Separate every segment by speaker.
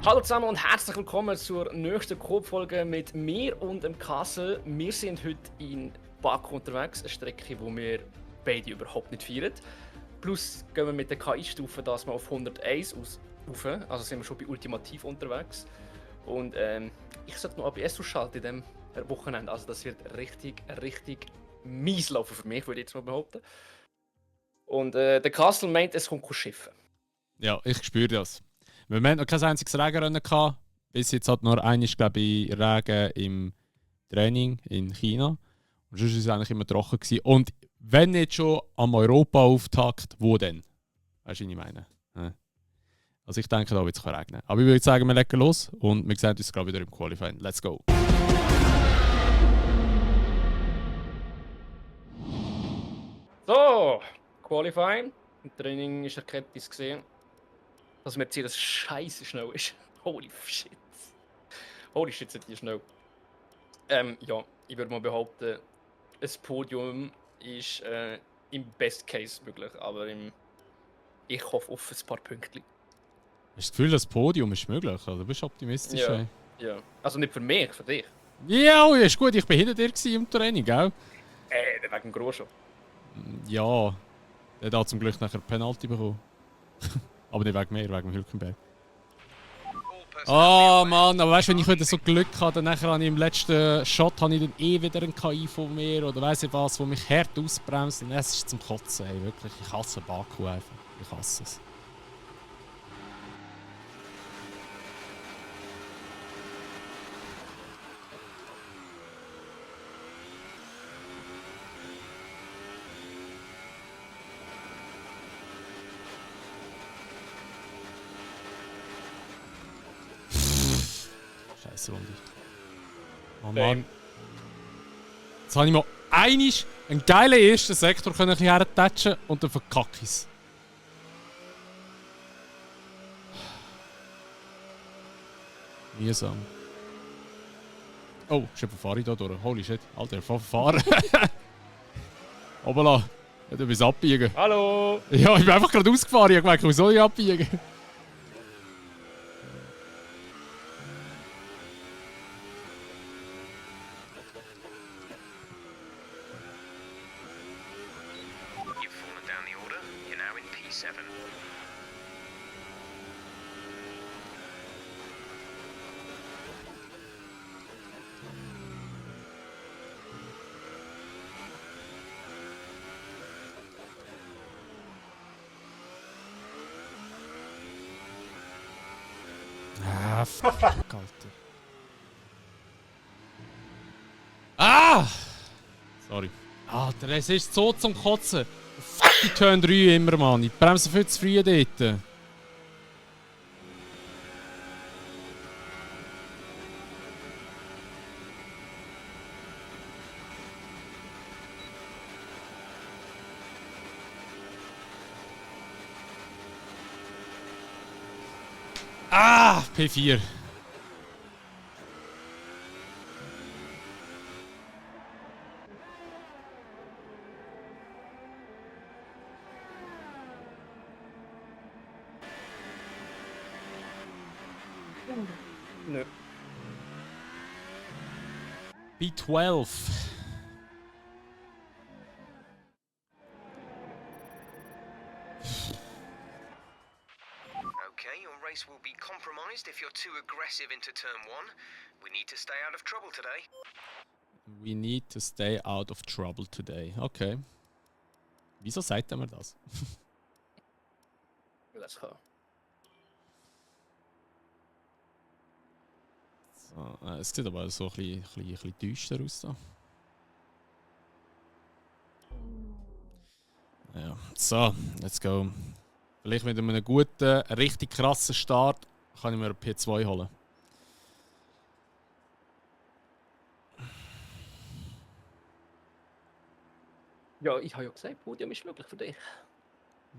Speaker 1: Hallo zusammen und herzlich willkommen zur nächsten Coop-Folge mit mir und dem Kassel. Wir sind heute in Baku unterwegs, eine Strecke, die wir beide überhaupt nicht feiern. Plus gehen wir mit der KI-Stufe, dass wir auf 101 rauf, also sind wir schon bei Ultimativ unterwegs. Und ich sollte noch ABS ausschalten in diesem Wochenende, also das wird richtig mies laufen für mich, würde ich jetzt mal behaupten. Und der Kassel meint, es kommt Schiffen.
Speaker 2: Ja, ich spüre das. Wir haben noch kein einziges Regenrennen gehabt. Bis jetzt hat nur eines, glaube ich, Regen im Training in China. Und sonst war es eigentlich immer trocken gewesen. Und wenn nicht schon am Europa-Auftakt, wo denn? Weißt du, was ich meine? Ja. Also ich denke, da wird es regnen. Aber ich würde sagen, wir legen los und wir sehen uns gerade wieder im Qualifying. Let's go!
Speaker 1: So, Qualifying. Im Training ist Erkenntnis gesehen, dass Mercedes scheiße schnell ist. Holy shit. Holy shit, sind die schnell. Ja, ich würde mal behaupten, ein Podium ist im Best Case möglich, aber ich hoffe auf ein paar Pünktchen.
Speaker 2: Hast du das Gefühl, das Podium ist möglich? Also, du bist optimistisch.
Speaker 1: Ja,
Speaker 2: ey.
Speaker 1: ja. Also nicht für mich, für dich.
Speaker 2: Ja, oh, ist gut. Ich war hinter dir im Training, gell?
Speaker 1: Wegen dem Grosjean.
Speaker 2: Ja, der hat zum Glück nachher Penalty bekommen. Aber nicht wegen mir, wegen dem Hülkenberg. Oh Mann, aber weißt du, wenn ich heute so Glück hatte, dann nachher habe ich im letzten Shot habe ich dann wieder einen KI von mir oder weiss ich was, der mich hart ausbremst. Und es ist zum Kotzen, hey, wirklich. Ich hasse Baku einfach. Ich hasse es. Scheiße Runde. Oh Mann. Jetzt habe ich mal einen geilen ersten Sektor können hertatschen und dann verkacke ich es. Mühsam. Oh, schon fahre ich da durch. Holy shit. Alter, ich fahren. Obala. Ja, du bist abbiegen.
Speaker 1: Hallo!
Speaker 2: Ja, ich bin einfach gerade ausgefahren. Ich habe gemerkt, wo soll ich abbiegen?
Speaker 3: You've fallen down the order. You're now in P7.
Speaker 2: Ah, fuck, Alter. Ah! Sorry. Alter, es ist so zum Kotzen. Fucking Turn 3 immer, Mann. Ich bremse viel zu früh dort. Ah, P4.
Speaker 1: Nö.
Speaker 2: B12.
Speaker 3: Okay, your race will be compromised if you're too aggressive into turn 1. We need to stay out of trouble today.
Speaker 2: We need to stay out of trouble today. Okay. Wieso sagt er mir das?
Speaker 1: Das kann.
Speaker 2: So, es sieht aber so ein bisschen düster aus da. Ja, so, let's go. Vielleicht mit einem guten, richtig krassen Start kann ich mir einen P2 holen.
Speaker 1: Ja, ich habe ja gesagt, Podium ist möglich für dich.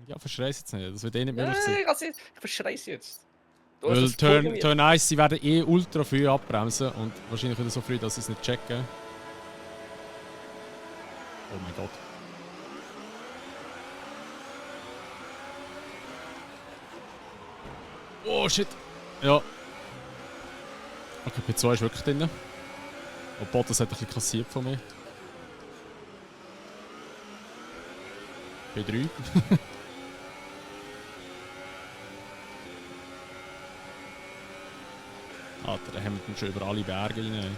Speaker 2: Ja, verschreiss jetzt nicht, das wird eh nicht möglich sein.
Speaker 1: Ich verschreiß jetzt. Du
Speaker 2: Weil
Speaker 1: hast das Podium
Speaker 2: Turn 1, sie werden eh ultra früh abbremsen und wahrscheinlich wieder so früh, dass sie es nicht checken. Oh mein Gott. Oh shit. Ja, Okay, P2 ist wirklich drin. Und Bottas hat ein bisschen kassiert von mir. P3. Alter, da haben wir schon über alle Berge rein. Ey.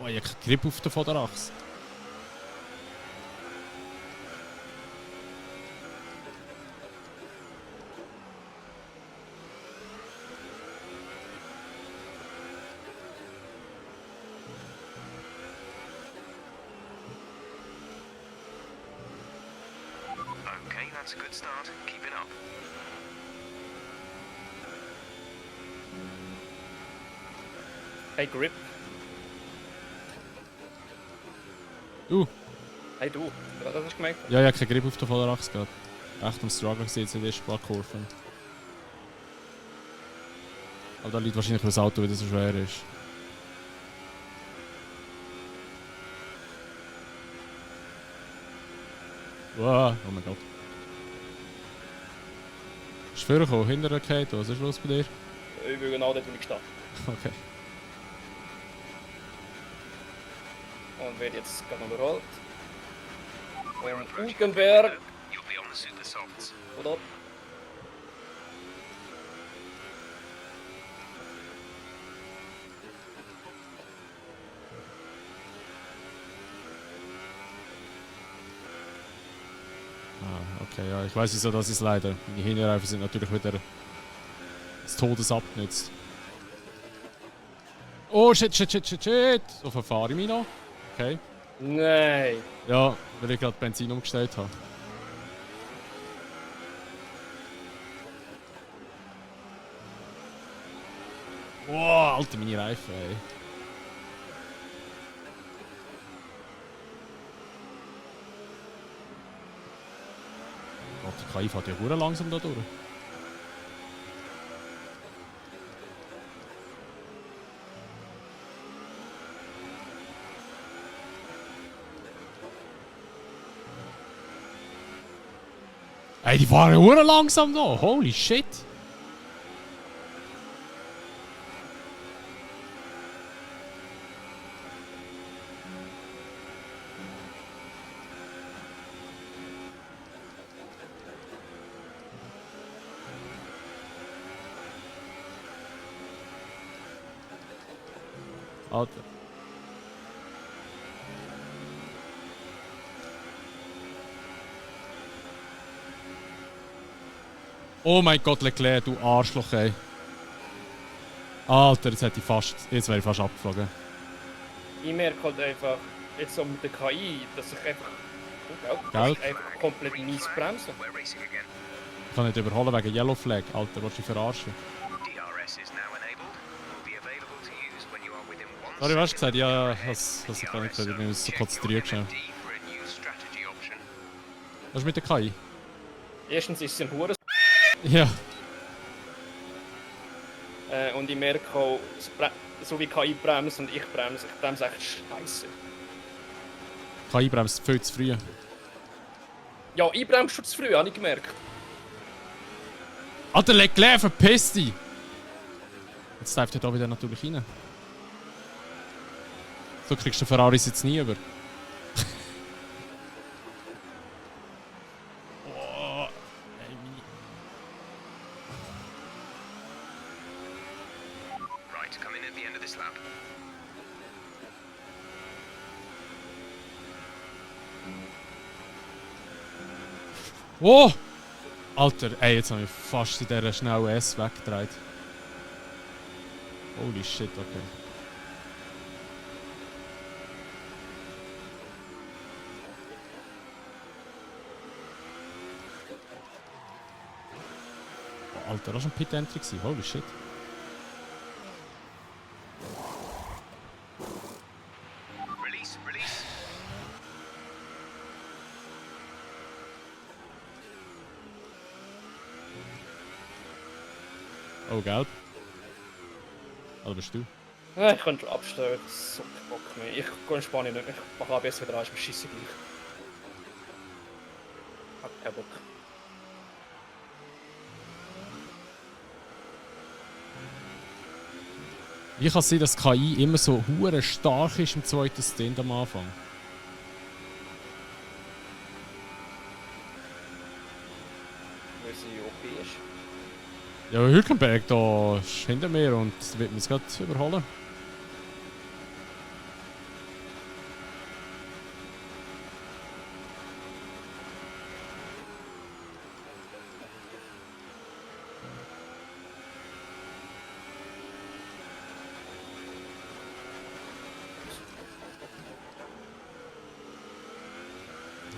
Speaker 2: Oh, ich habe keinen Grip auf der Vorderachse.
Speaker 3: Okay, that's a good start. Keep it up.
Speaker 1: Hey Grip. Hey du, was hast du gemerkt?
Speaker 2: Ja, ich habe keinen Grip auf der Vorderachse gehabt. Echt am Struggle gesehen jetzt in den ersten paar Kurven. Aber da liegt wahrscheinlich, weil das Auto wieder so schwer ist. Wow, oh mein Gott. Ist vorgekommen, hinterher Kate, was ist los bei dir?
Speaker 1: Ich will genau dort, wo ich stehe.
Speaker 2: Okay.
Speaker 1: Und wird jetzt gerade noch überholt. Und Hülkenberg.
Speaker 3: You'll be on the super softs.
Speaker 1: Oder?
Speaker 2: Ah, okay, ja, ich weiß wieso das ist leider. Die Hinterreifen sind natürlich wieder des Todes abgenutzt. Oh shit, shit, shit, shit, shit! So verfahre ich mich noch. Okay.
Speaker 1: Nein.
Speaker 2: Ja, weil ich gerade Benzin umgestellt habe. Wow, Alter, meine Reifen, ey. Gott, die KI fährt ja verdammt langsam da durch. Ey, die fahren verdammt langsam da. Holy shit. Alter. Oh mein Gott, Leclerc, du Arschloch, ey. Alter, jetzt wäre ich fast abgeflogen.
Speaker 1: Ich merke halt einfach, jetzt so mit der KI, dass ich einfach.
Speaker 2: Gell?
Speaker 1: Einfach komplett mies bremsen.
Speaker 3: We're racing again.
Speaker 2: Ich kann nicht überholen wegen Yellow Flag. Alter, willst du dich verarschen?
Speaker 3: DRS is now enabled. Will be available to use when you are within 1
Speaker 2: Sorry, was hast du gesagt?
Speaker 3: second
Speaker 2: Ja,
Speaker 3: of your
Speaker 2: das
Speaker 3: head.
Speaker 2: kann ich nicht. Ich bin so
Speaker 3: Check
Speaker 2: konzentriert
Speaker 3: your
Speaker 2: schnell.
Speaker 3: MMD for a new strategy option.
Speaker 2: Was ist mit der KI?
Speaker 1: Erstens ist es ein Hure.
Speaker 2: Ja.
Speaker 1: Und ich merke auch, so wie KI bremst und ich bremse echt scheiße.
Speaker 2: KI bremst viel zu früh.
Speaker 1: Ja, ich bremse schon zu früh, habe ich gemerkt.
Speaker 2: Alter, Leclerc, verpiss dich! Jetzt läuft er da wieder natürlich rein. So kriegst du Ferraris jetzt nie über. Oh, ey,
Speaker 3: Right, come in at the end of this lap.
Speaker 2: Oh! Alter, ey, jetzt habe ich fast in dieser schnellen S weggedreht. Holy shit, okay. Oh, Alter, das war ein Pit-Entry gewesen. Holy shit.
Speaker 3: Release, release.
Speaker 2: Oh, gelb. Oder bist du?
Speaker 1: Ja, ich könnte schon abstellen, so keinen Bock mehr. Ich gehe in Spanien nicht mehr. Ich mache ABS wieder an, ist mir scheisse gleich. Hab keinen Bock.
Speaker 2: Wie kann es sein, dass die KI immer so hure stark ist im zweiten Stint am Anfang?
Speaker 1: Weil sie OP ist.
Speaker 2: Ja, Hülkenberg da ist hinter mir und wird mich gerade überholen.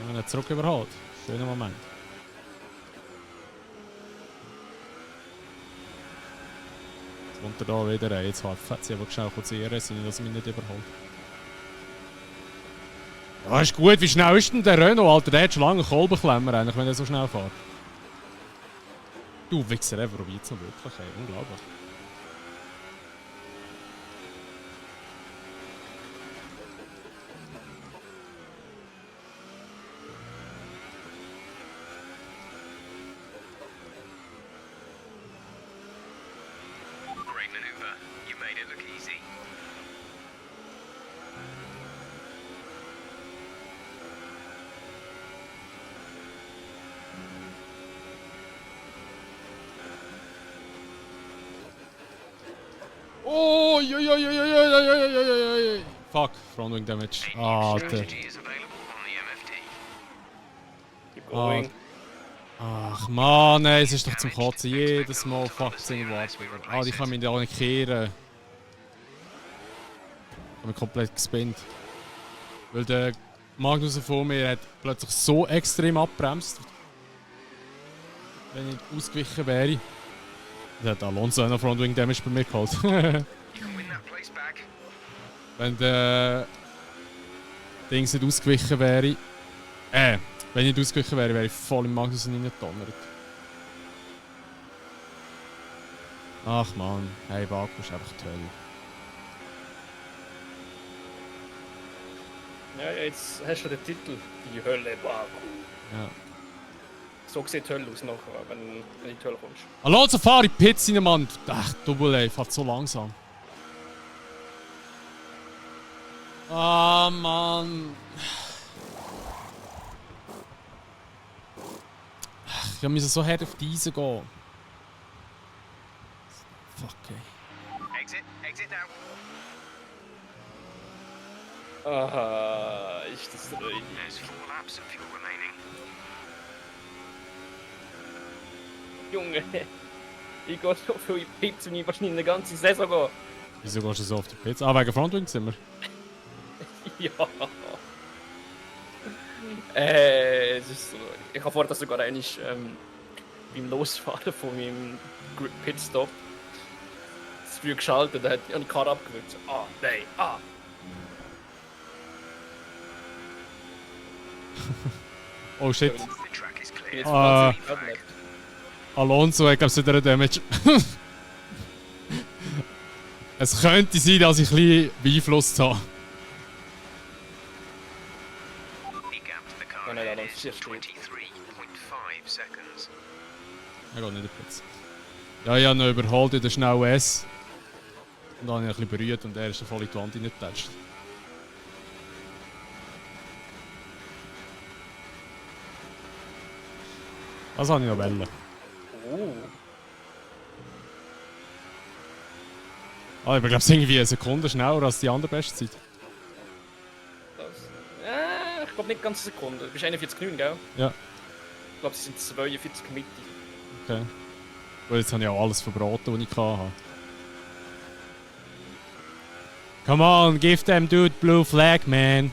Speaker 2: Ja, nicht zurück überholt. Schöner Moment. Jetzt kommt er da wieder rein. Jetzt hat sie aber schnell kurz ehren, dass sie mich nicht überholt. Ja, ist gut. Wie schnell ist denn der Renault, Alter? Der hat schon lange einen Kolbenklemmer, eigentlich, wenn er so schnell fährt. Du Wichser, er probiert es noch wirklich, ey. Unglaublich.
Speaker 3: Great maneuver. You made it look easy.
Speaker 2: Oh, fuck, front wing damage. Ah, Alter.
Speaker 3: Strategy is available on the MFD.
Speaker 1: Keep going.
Speaker 2: Ach man, ey, es ist doch zum Kotzen. Jedes Mal fuckt es irgendwo ab. Ah, die kann mich da auch nicht kehren. Ich habe mich komplett gespinnt. Weil der Magnus vor mir hat plötzlich so extrem abbremst. Wenn ich ausgewichen wäre. Dann hat Alonso noch Frontwing Damage bei mir geholt.
Speaker 3: You can win that place back.
Speaker 2: Wenn der Dings nicht ausgewichen wäre. Wenn ich nicht ausgewichen wäre, wäre ich voll im Magnus reingedonnert. Ach man, hey, Baku ist einfach toll.
Speaker 1: Ja, jetzt hast du den Titel. Die Hölle Baku.
Speaker 2: Ja.
Speaker 1: So sieht die Hölle aus nachher, wenn du in die Hölle kommst.
Speaker 2: Alonso, fahr in die Pits rein, Mann! Ach, Double A, fährt so langsam. Ah, Mann. Ich musste so hart auf die Eisen gehen. Fuck, ey.
Speaker 3: Exit now.
Speaker 1: Aha, ist das richtig.
Speaker 3: There's 4 laps of fuel remaining.
Speaker 1: Junge, ich gehe so viel in die Pizza und ich wahrscheinlich eine ganze Saison gehen.
Speaker 2: Wieso gehst du so auf die Pits? Ah, wegen Frontwing sind wir.
Speaker 1: Ja. Es ist so. Ich habe vorher das sogar einmal beim Losfahren von meinem Pitstop das früh geschaltet, da hat ich die Karre abgewürzt. Ah, nein, ah.
Speaker 2: Oh shit.
Speaker 3: The track is
Speaker 1: Ich bin
Speaker 3: clear.
Speaker 1: jetzt
Speaker 2: Ah.
Speaker 1: verletzt.
Speaker 2: Alonso hat, glaube ich, wieder Damage. Es könnte sein, dass ich ein bisschen beeinflusst habe.
Speaker 3: The gap to the car
Speaker 1: Oh, no,
Speaker 3: ahead
Speaker 1: that's
Speaker 3: is
Speaker 1: just
Speaker 3: 23.5 seconds.
Speaker 2: Er geht nicht auf Platz. Ja, ich habe noch überholt in der schnellen S. Und dann habe ich ein bisschen berührt und er ist voll in die Wand reingetatscht. Was habe ich noch wollen? Ah, ich glaube, es ist irgendwie eine Sekunde schneller als die andere Bestzeit.
Speaker 1: Ich glaube nicht ganz eine Sekunde. Du bist 41,9, gell?
Speaker 2: Ja,
Speaker 1: Ich glaube, es sind 42 Mitte.
Speaker 2: okay. Und jetzt habe ich auch alles verbraten, was ich hatte. Come on, give them dude blue flag, man.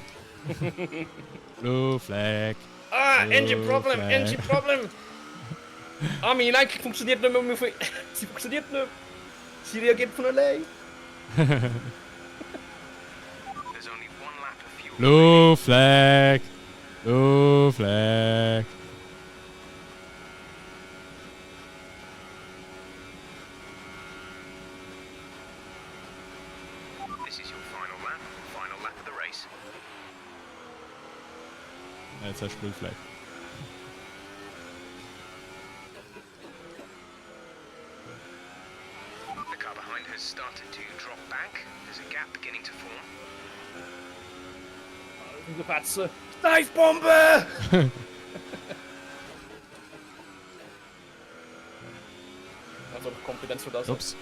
Speaker 2: Blue flag.
Speaker 1: Ah,
Speaker 2: Oh,
Speaker 1: Engine Problem,
Speaker 2: okay.
Speaker 1: Engine Problem! Ah, meine Lenkung funktioniert nicht mehr. Sie funktioniert nicht. Sie reagiert von allein.
Speaker 3: There's only 1 lap of fuel.
Speaker 2: Blue flag. Blue flag. Jetzt hast du Spielfläche.
Speaker 3: The car behind has started to drop back. There's a gap beginning to form.
Speaker 1: Fetzen. Divebombe! Also Konfidenz für das.
Speaker 2: Ups.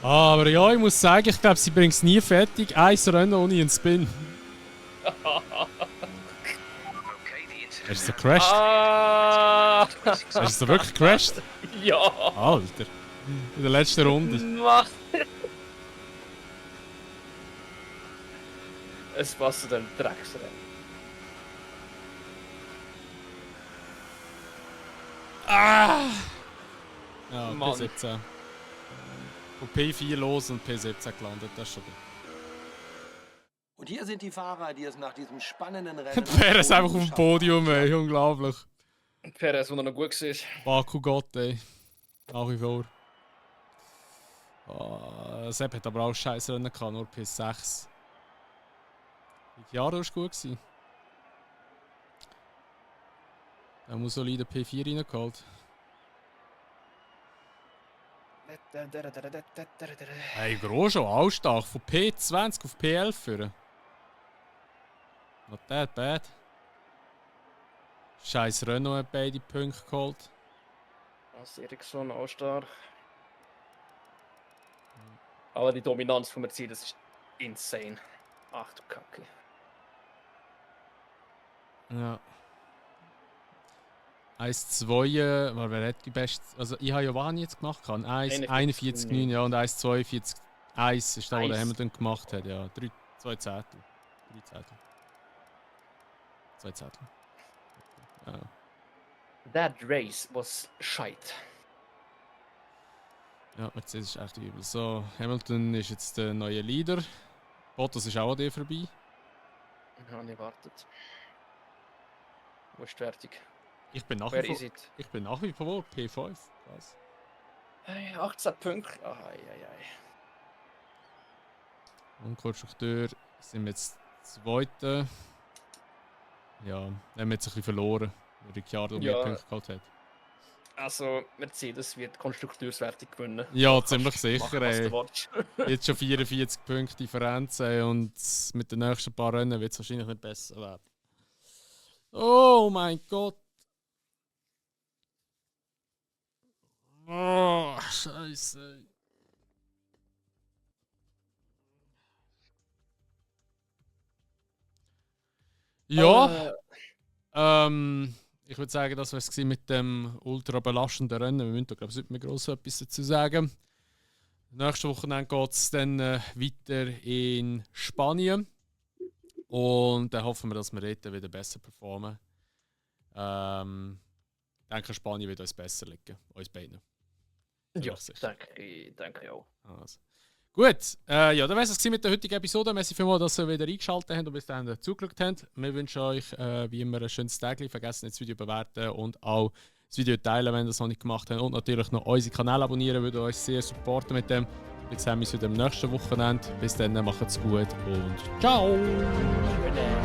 Speaker 2: Aber ja, ich muss sagen, ich glaube, sie bringt es nie fertig. Eins Rennen ohne einen Spin.
Speaker 3: Okay, the incident.
Speaker 2: Hast du so gecrashed?
Speaker 1: Ah!
Speaker 2: Hast du so wirklich gecrashed?
Speaker 1: Ja!
Speaker 2: Alter. In der letzten Runde.
Speaker 1: Mann! Es passt zu dem Drecksrennen.
Speaker 2: Ah! Ja,
Speaker 1: Mann.
Speaker 2: P17. Von P4 los und P17 gelandet, das ist schon gut.
Speaker 4: Und hier sind die Fahrer, die es nach diesem spannenden Rennen...
Speaker 2: Perez einfach auf dem Podium, ey, unglaublich.
Speaker 1: Perez, der noch gut war.
Speaker 2: Baku Gott, ey. Nach wie vor. Sepp hat aber auch scheiß Rennen gehabt, nur P6. Die Jahre war gut gewesen. Er muss solide P4 reingeholt. Hey, Grosjean, auch stark. Von P20 auf P11 führen. Not that bad. Scheiß Renault hat beide Punkte geholt.
Speaker 1: Das Ericsson auch stark. Aber die Dominanz von Mercedes ist insane. Ach du Kacke.
Speaker 2: Ja. 1,2, wer hat die beste? Also, ich habe ja was jetzt gemacht. 1,41,9 ja, und 1,42,1 ist da, was der Hamilton gemacht hat. Ja, 2 Zehntel. 3 Zehntel. 2 Zehntel. Ja.
Speaker 1: That race was shite.
Speaker 2: Ja, Mercedes ist echt übel. So, Hamilton ist jetzt der neue Leader. Bottas ist auch an dir vorbei.
Speaker 1: Ich habe nicht gewartet. Wo ist fertig?
Speaker 2: Ich bin nach
Speaker 1: Wer
Speaker 2: wie vor.
Speaker 1: ist es?
Speaker 2: Ich bin nach wie vor P5. Was?
Speaker 1: Hey, 18 Punkte. Ai.
Speaker 2: Und Konstrukteur sind wir jetzt Zweite. Ja, haben wir jetzt ein bisschen verloren, weil Ricciardo mehr
Speaker 1: Ja.
Speaker 2: Punkte geholt hat.
Speaker 1: Also, Mercedes wird Konstrukteurswertung gewinnen.
Speaker 2: Ja, ziemlich
Speaker 1: Mach,
Speaker 2: sicher.
Speaker 1: was du
Speaker 2: Ey.
Speaker 1: willst.
Speaker 2: Jetzt schon 44 Punkte Differenz ey, und mit den nächsten paar Rennen wird es wahrscheinlich nicht besser werden. Oh mein Gott! Oh, Scheiße. Ja, ich würde sagen, das war es mit dem ultra belastenden Rennen. Wir müssen da, glaube ich, nicht mehr gross etwas dazu sagen. Nächste Wochenende geht es dann weiter in Spanien. Und dann hoffen wir, dass wir dort wieder besser performen. Ich denke, Spanien wird uns besser liegen. Uns beiden.
Speaker 1: Ja,
Speaker 2: Sicher.
Speaker 1: danke auch.
Speaker 2: Also. Gut, ja, dann war es mit der heutigen Episode. Merci vielmals, dass ihr wieder eingeschaltet habt und bis dahin zugeschaut habt. Wir wünschen euch wie immer ein schönes Tag. Vergesst nicht das Video bewerten und auch das Video teilen, wenn ihr das noch nicht gemacht habt. Und natürlich noch unseren Kanal abonnieren, würde euch sehr supporten mit dem. Wir sehen uns wieder am nächsten Wochenende. Bis dann, macht's gut und ciao!
Speaker 1: Schöne.